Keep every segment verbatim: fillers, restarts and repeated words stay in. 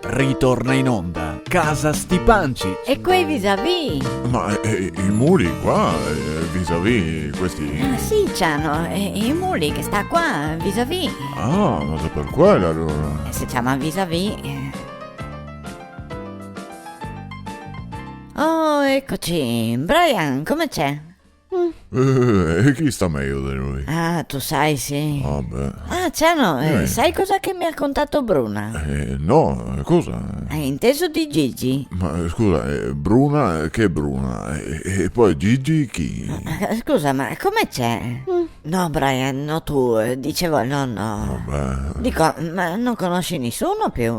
Ritorna in onda Casa Stipancich. E quei visavì? Ma, eh, eh, i muli qua, eh, visavì, questi... Ah, sì, Ciano, eh, i muli che sta qua, visavì. Ah, ma xe per quel alora. Eh, se ciama visavì, eh. Oh, ecoci. Brian, come xe? Mm. Eh, e chi sta mejo de lui? Ah, te sa, sì. Ah, beh. Ah, Ciano, eh, eh, te sa cosa che me ga contà Bruna? Eh, no, cosa? Ga inteso de Gigi? Ma, eh, scusa, eh, Bruna, che Bruna? E, e po Gigi chi? Eh, scusa, ma come xe? Mm. No, Brian, no ti, eh, disevo, no, no. Vabè. Digo, ma no te conosi nisuni pì? Eh,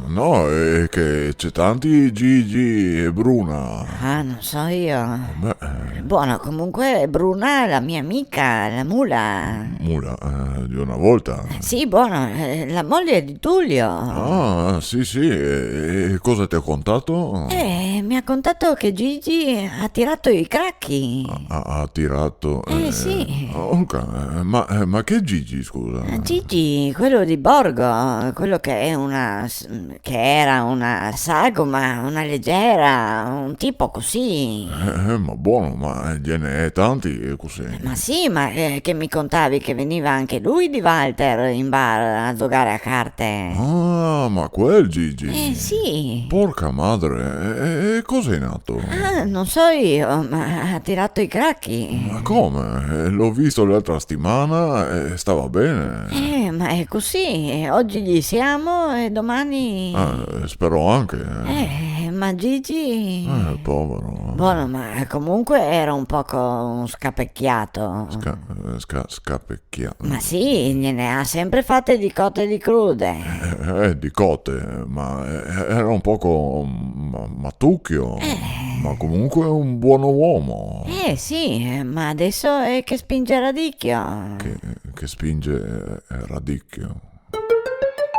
no, xe che xe tanti Gigi e Bruna. Ah, no so mi. Vabè, eh. Bon, comunque Bruna xe la me amica, la mula. Mula, eh, de na volta? Eh, sì, bon, eh, la moglie de Tulio. Ah, sì, sì, e, e cosa te ga contà? Eh, me ga contà che Gigi ga tirà i crachi. Ha, ha, ha tirà, eh, sì. Eh, orca, eh, ma, eh, ma che Gigi, scusa? Eh, Gigi, quel de Borgo, quel che xe na s-, che gera na sagoma, na legera, un tipo cusì. Eh, eh, ma bon, ma, eh, ghe ne xe tanti, eh, cusì. Ma sì, ma, eh, che me contavi che vegniva anche lui de Walter in bar a giogare a carte. Ah, ma quel Gigi? Eh, sì. Porca madre, e, e, e cosa xe nato? Ah, no so mi, ma ga tirà i crachi. Ma come? Eh, l'ho visto l'altra setimana e stava ben. Eh, ma xe cusì, eh, ogi ghe siamo e domani... Eh, spero anche, eh. Eh, ma Gigi... Eh, povero. Bon, ma comunque gera un poco un scapecchiato. Sca-, eh, sca-, scapecchiato. Ma sì, ghe ne ga sempre fate de cote e de crude. Eh, eh, de cote, ma, eh, gera un poco ma-, matucchio, eh, ma comunque un bon omo. Eh, sì, eh, ma deso xe che spinge radichio. Che, che spinge, eh, radichio.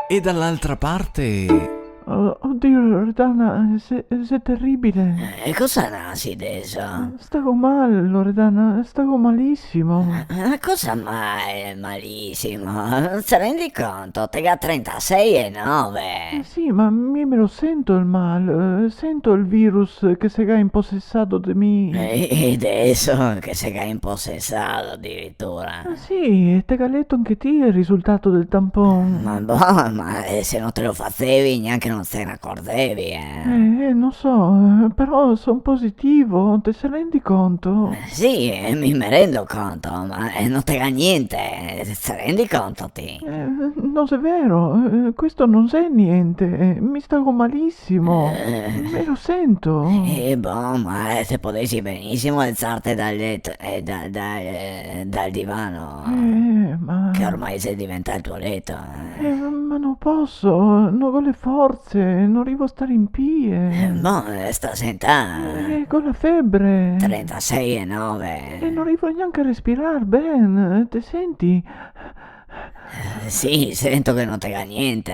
E dall'altra parte? Oh, odio, Loredana, xe, xe teribile. Eh, cosa gasi deso? Stago mal, Loredana, stago malisimo. Ma, ma cosa mai malisimo? No te te rendi conto? Te ga trentasei e nove. Eh, sì, ma mi me lo sento el mal, eh, sento el virus che se ga imposesà de mi. E, e deso che se ga imposesà adiritura? Ah, sì, te ga leto anche ti el risultato del tampon. Ma bon, ma, eh, se no te lo fasevi, gnanca no te se ne acorzevi, eh. Eh, eh, no so, eh, però son positivo, te se rendi conto? Eh, sì, eh, mi me rendo conto, ma, eh, no te ga gnente, eh, te se rendi conto ti? Eh, no xe vero, eh, questo no xe gnente, eh, mi stago malisimo, eh, me lo sento. Eh, bon, ma, eh, te podesi benisimo alzarte dal leto, eh, da-, da-, eh, dal divano, eh, ma che ormai xe diventà el to leto, eh. Eh, ma no poso, no go le forze, no rivo a star in pie. Eh, bon, eh, sta sentà. Eh, go la febre. Trentasei e nove. E no rivo gnanca a respirar ben, te senti? Eh, sì, sento che no te ga gnente.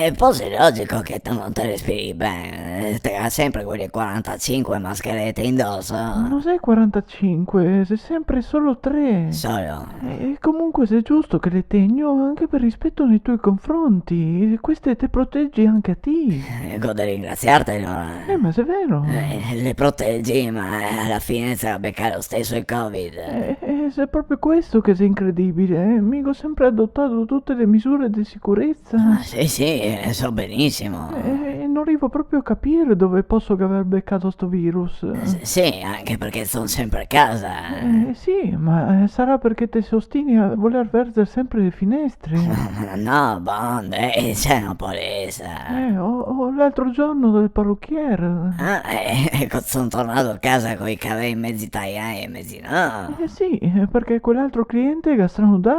E po xe logico che ti no te respiri ben. Te ga sempre quele quarantasinque mascherete indoso. Ma no xe quarantasinque, xe sempre solo tre. Solo? E comunque xe giusto che le tegno anche per rispeto nei tuoi confronti. Queste te proteggi anche a ti. Eh, go de ringrasiarte, alora. Eh, ma xe vero. Eh, le proteggi, ma, eh, ala fine se ga becà lo steso el Covid. Eh, eh, xe proprio questo che xe incredibile, eh. Mi go sempre adotà tute le misure de sicureza. Ah, sì, sì, eh, so benisimo. Eh, no rivo proprio a capir dove poso gaver becà sto virus. Eh, s-, sì, anche perché son sempre a casa. Eh, sì, ma, eh, sarà perché te se ostini a voler verzer sempre le finestre. No, no, bon, eh, xe na polesa. Eh, o, o l'altro giorno dal paruchier. Ah, eh, eco, son tornà a casa coi cavei mezi taiai e mezi no. Eh, sì, eh, perché quel altro cliente ga stranudà.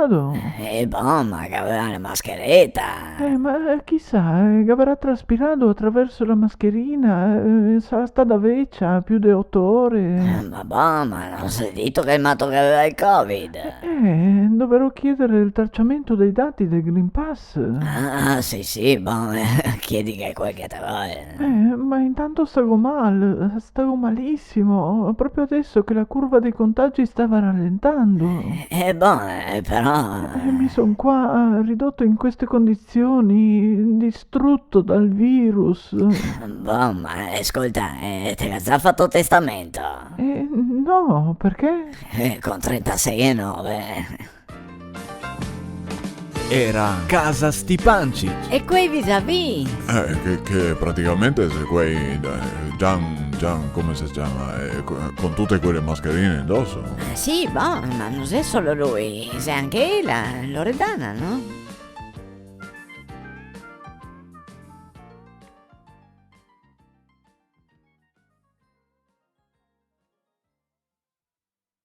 Eh, bon, ma che gaveva la maschereta. Eh, ma, eh, chisà, eh, che gaverà traspirà atraverso la mascherina, eh, sarà stà vecia, più de oto ore. Eh, ma bon, ma no xe dito che el mato gaveva el Covid. Eh, doverò chieder el traciamento dei dati del Green Pass. Ah, sì, sì, bon, eh, chiedi che quel che te vol. Eh, ma intanto stago mal, stago malisimo. Proprio adeso che la curva dei contagi stava ralentando. Eh, bon, eh, però... Eh, mi son qua, eh, ridoto in queste condizioni, Distruto dal virus. Bon, ma scolta, eh, te ga za fato testamento? Eh, no, perché? Eh, con trentasei e nove. Era Casa Stipancich. E quei visavì? Eh, che, che praticamente xe quei, eh, Gian, Gian, come se ciama? Eh, co- con tute quele mascherine indoso. Eh, sì, bon, ma no xe solo lui, xe anche ela, Loredana, no?